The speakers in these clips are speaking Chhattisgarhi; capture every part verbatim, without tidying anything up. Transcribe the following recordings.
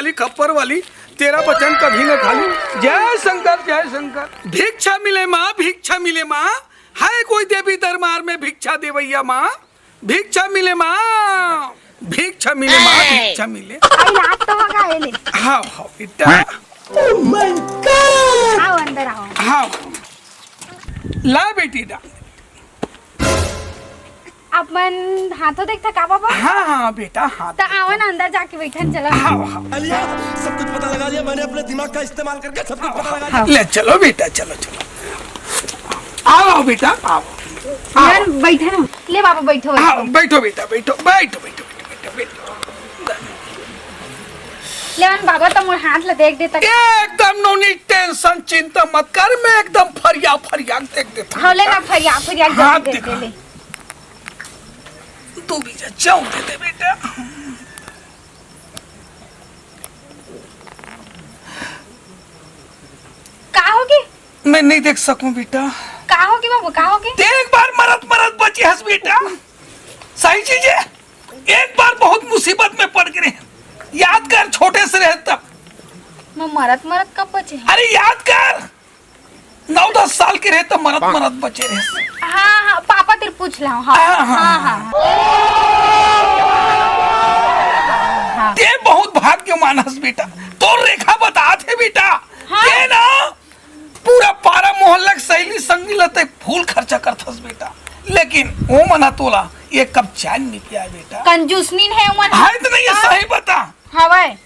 वाली, खप्पर वाली, तेरा वचन कभी न खाली। जय शंकर, जय शंकर। भिक्षा मिले माँ, भिक्षा मिले माँ, है कोई देवी दरबार में भिक्षा देवैया माँ? भिक्षा मिले माँ, भिक्षा मिले माँ, भिक्षा मिले। आई लात तो होगा ये ले। हाँ, हाँ, बेटा। आओ अंदर आओ। हाँ, ला बेटी, डाल। अपन हाथों देखता का बाबा? हाँ, हाँ, बेटा, हाँ। त आवा ना, अंदर जाके बैठन चला। हाँ, हाँ। लिया, सब कुछ पता लगा लिया मैंने, अपने दिमाग का इस्तेमाल करके सब कुछ पता लगा लिया। ले चलो बेटा, चलो, चलो। आओ, आओ बेटा, आओ। यार, बैठे ना। ले बाबा, बैठो, बैठो। हाँ, बैठो बेटा, बैठो, बैठो, बैठो, बैठो, बैठो, बैठो। ले मन बाबा, तो मोर हाथ ला देख देता। एकदम no need tension, चिंता मत कर, मैं एकदम फरिया फरिया देख देता। हाँ, ले ना, फरिया फरिया हाथ देख दे, दिखा। ले। तू भी जा, जाओ दे दे बेटा। का होगे? मैं नहीं देख सकूं बेटा। का होगे बाबू, का होगे? ते एक बार मरत मरत बचे हस बेटा। सही चीज है, एक बार बहुत मुसीबत में पड़ गए। याद कर, छोटे से रहे तब। मैं मरत मरत कब बचे हस? अरे याद कर, नौ दस साल के रहे तब मरत मरत बचे रहे। हाँ, हाँ, पापा तेरे पूछ ला। हाँ, हाँ, हाँ, हाँ, हाँ। हाँ। ते बहुत भाग्यवान हस बेटा, तोर रेखा बता थे बेटा। हाँ। ते ना पूरा पारा मोहल्ला के सहेली संगी ला ते full खर्चा करथस बेटा, लेकिन ओ मना तोला एक कप चाय नहीं पिया बेटा। कंजूस नहीं है उमन। है तो नहीं, ये हाँ। सही बता। हवय।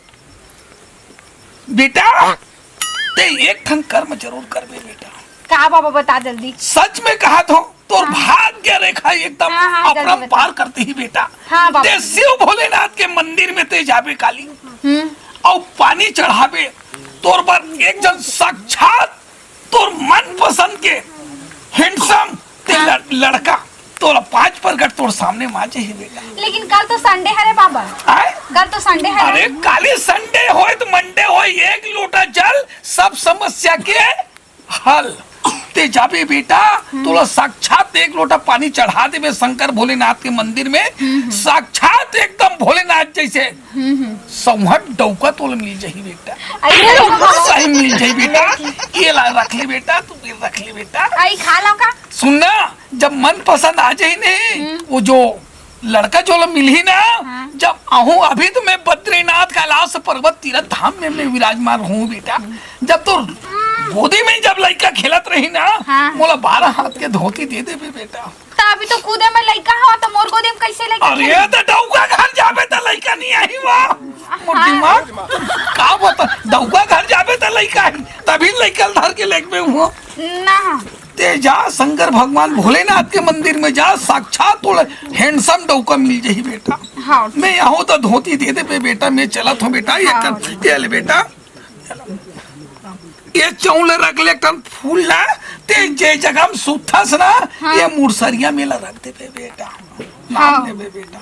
बेटा, ते एक ठन कर्म जरूर करबे बेटा। का बाबा, बता जल्दी। सच में कहा तो तोर हाँ। भाग्य रेखा एकदम हाँ, हाँ, जल्दी बता। अपरंपार करती ही बेटा। हाँ, बाबा। ते शिव भोलेनाथ के मंदिर में ते जाबे काली। हम्म। अउ पानी चढ़ाबे, तोर बर एक जन साक्षात तोर मनपसंद के handsome ते हाँ। लड़-, लड़का तोला पाँच प्रगट तोर सामने मा जाही बेटा। लेकिन कल तो Sunday हरे बाबा। आय? कल तो Sunday हरे। अरे काली Sunday होय त Monday होय, एक लोटा जल सब समस्या के हल। ते जाबे बेटा, हम्म। तोला साक्षात एक लोटा पानी चढ़ा देबे शंकर भोलेनाथ के मंदिर में, हम्म, हम्म। साक्षात एकदम भोलेनाथ जैसे। हम्म, हम्म। सौंहट डौका तोला मिल जाही बेटा। अरे, सही मिल जाही बेटा। ये ला रख ले बेटा, तू भी रख ले बेटा। आई खा लो का? सुन ना, जब मन पसंद आ जाही नहीं, हम्म। वो जो लड़का जो ला मिलही ना, हाँ। जब आहूँ, अभी तो मैं बद्रीनाथ कैलाश पर्वत तीरथ धाम में मैं विराजमान हूँ बेटा। हम्म। जब तो गोदी में जब लइका खेलत रही ना, हाँ। मोला बारह हाथ के धोती दे देबे बेटा। त अभी तो खुदे में लइका हो, त मोर गोदी में कैसे लइका अरे, खेले? त डौका घर जाबे त लइका नहीं आही वा। मोर हाँ। दिमाग, का बता, डौका घर जाबे त लइका आही, तभी लइका ल धर के लेगबे हुआ। ना। ते जा शंकर भगवान भोलेनाथ के मंदिर में जा, साक्षात तोला handsome डौका मिल जाही बेटा। हाँ। मैं आहूँ त धोती दे देबे बेटा, मैं चलत हूँ बेटा, ये हाँ। कर, ये ले बेटा। ये चौल रख ले, एक ठन फूल ला, ते जे जगह में सुतथस ना, हाँ। ये मुड़सरिया में ला रख देबे बेटा। नाम हाँ। लेबे बेटा।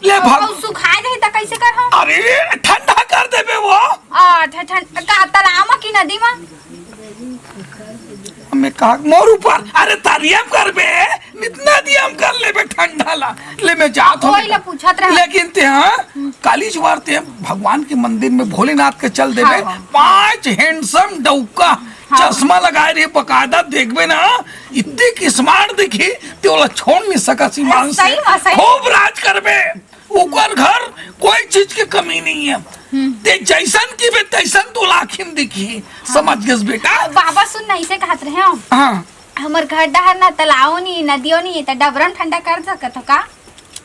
ले अउ, भाग। अउ सुखा जाही त कैसे करहूं? अरे, ठंडा कर देबे वो। अच्छा, ठंड, का तालाब म कि नदी म? मैं कहा, मोर ऊपर, अरे, तरिया म करबे। इतना दिया हम कर लेबे ठंडा ला। ले मैं जात हूँ कोई बेटा। ला पूछत रहे। लेकिन ते हाँ, काली जुआर ते भगवान के मंदिर में भोलेनाथ के चल देबे। हाँ, हाँ। पांच handsome डौका, हाँ। चश्मा लगाए रहे, बकायदा देखबे ना, इतनी की smart दिखी, ते ओला छोड़ नहीं सकस ईमान से। सही बात, सही। खूब राज करबे। ओकर घर कोई चीज के कमी नहीं है। हम्म। ते जैसन की बे तैसन तोला आँखी म दिखी। हाँ। समझ गेस बेटा? बाबा सुन ना, इसे कहत रहे हो। हाँ। हमर घर डहर ना तालाबो नहीं, नदियो नहीं, त डबरा म ठंडा कर सकत हो का?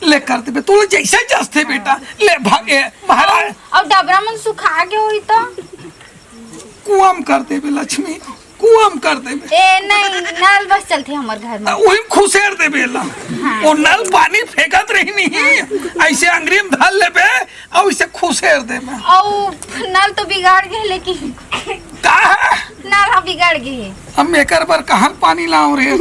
ले कर देबे, तोला जैसे जसथे बेटा, ले भागे, महाराज। अउ डबरा मन सुखा गे होही त? कुआं म कर देबे लक्ष्मी, कुआं म कर देबे। ए, नहीं, नल बस चलथे हमर घर में। आ, उही म खुसेर देबे ला। हाँ। वो नल पानी फेंकत रही नहीं, ऐसे अंगरी म धर लेबे, अउ इसे खुसेर देबे। अउ नल तो बिगड़ गे, लेकिन का है? नल ह बिगड़ गे। हम एकर बर कहाँ पानी लाओ रे?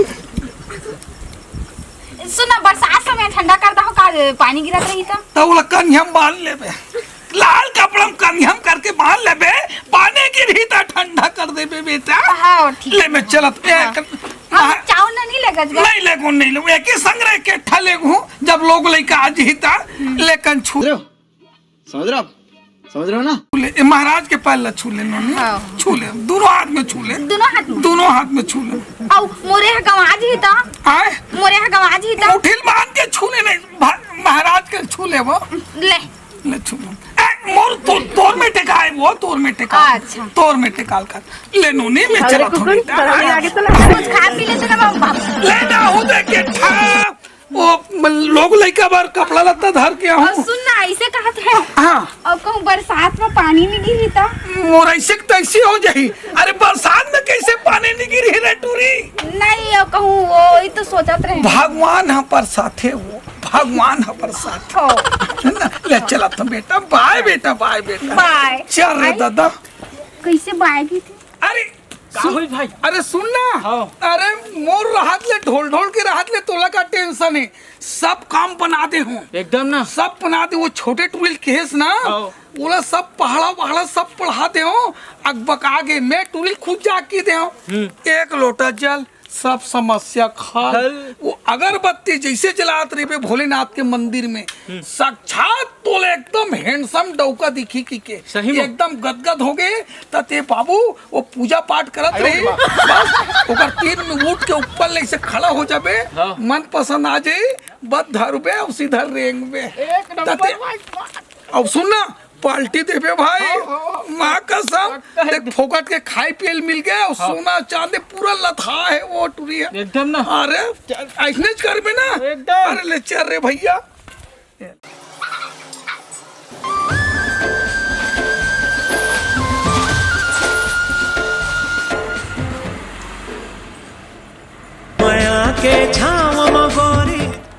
सुन ना, बरसात समय ठंडा कर दहो का, पानी गिरत रही त? त ओला कनिहा म बांध लेबे, लाल कपड़ा म कनिहा म करके बांध लेबे, पानी गिरही त ठंडा कर देबे बेटा। हाँ, ठीक ले है। मैं चलत, ए, हाँ। कर, हम हाँ। चाउर ना नहीं लेगत बा? नहीं लेगो, नहीं लेगो, एक ही संग रह के ठा लेगो, जब लोग लइका आ जही त, हम्म। लेकिन छू समझ रहे हो आप? समझ रहे हो ना? छू ले, ए, महाराज के पैर ला छू ले नोनी। हाँ। छू ले, दोनों हाथ में छू ले। दोनों हाथ में। दोनों हाथ में छू ले। अउ मोरे ह गंवा जही त? आय? मोरे ह गंवा जही त? मुट्ठी ल बांध के छू ले, नहीं, भा-, महाराज के छू ले वो। ले। ले छू ले। ए, मोर तो, तोर में टेकाय वो, तोर में टेकाय। अच्छा। तोर में टेकाल कर। ले नोनी, मैं अरे चला कुकुर, थोड़ी सा। शर्म नहीं आगे तो लगा। कुछ खा पी लेते ना बाबू। ले ना, हो दे के ठा। ओ, म-, लोग लइका बर कपड़ा लत्ता धर के अउ आहूं। सुन ना, अइसे कहत हे। हाँ। अउ कहूं बरसात में पानी नइ गिरही त? मोर अइसे के तइसे हो जाही। अरे, बरसात में कइसे पानी नइ गिरही रे टूरी? नहीं, अउ कहूं, वही तो सोचत रहे। भगवान ह बरसाथे वो, भगवान ह बरसाथे। हो। है ना? ले चलत हंव बेटा, बाय बेटा, बाय बेटा। बाय। चल रे आई। दादा। कइसे बाय गे थे? अरे, का सुन, होइस भाई? अरे सुन ना। हाँ। अरे मोर रहत ले, ढोल ढोल के रहत ले, तोला का tension हे? सब काम बना दे हंव। एकदम ना। सब बना दे। वो छोटे टूरी ल केहेस ना, हाँ। ओला सब पहाड़ा वहाड़ा सब पढ़ा दे हंव। अकबका गे, मैं टूरी ल खुद जाके दे हंव। हम्म। एक लोटा जल, सब समस्या के हल। हल। वो अगरबत्ती जइसे जलात रहिबे भोलेनाथ के मंदिर में, हम्म। साक्षात तोला एकदम handsome डउका दिखही कहिके। सही में? एकदम गदगद हो गे, त ते बाबू वो पूजा पाठ करत आयो रही। बाबा। बस, ओकर तीन में उठ के ऊपर ले से खड़ा हो जाबे, हाँ। मन पसंद आ जाही, बस धरबे अउ सीधा रेंगबे। एक त ते नंबर भाई। अब सुन ना, पार्टी देबे भाई, हाँ, हाँ, हाँ। माँ कसम, पक्का है। देख, फोकट के खाए पिए ल मिल गे, अउ हाँ। सोना चांदी पूरा लथा हे वो टूरी ह। एकदम ना। अरे, अइसने च करबे ना। एकदम। अरे, ले चल रे भइया। मया के छाँव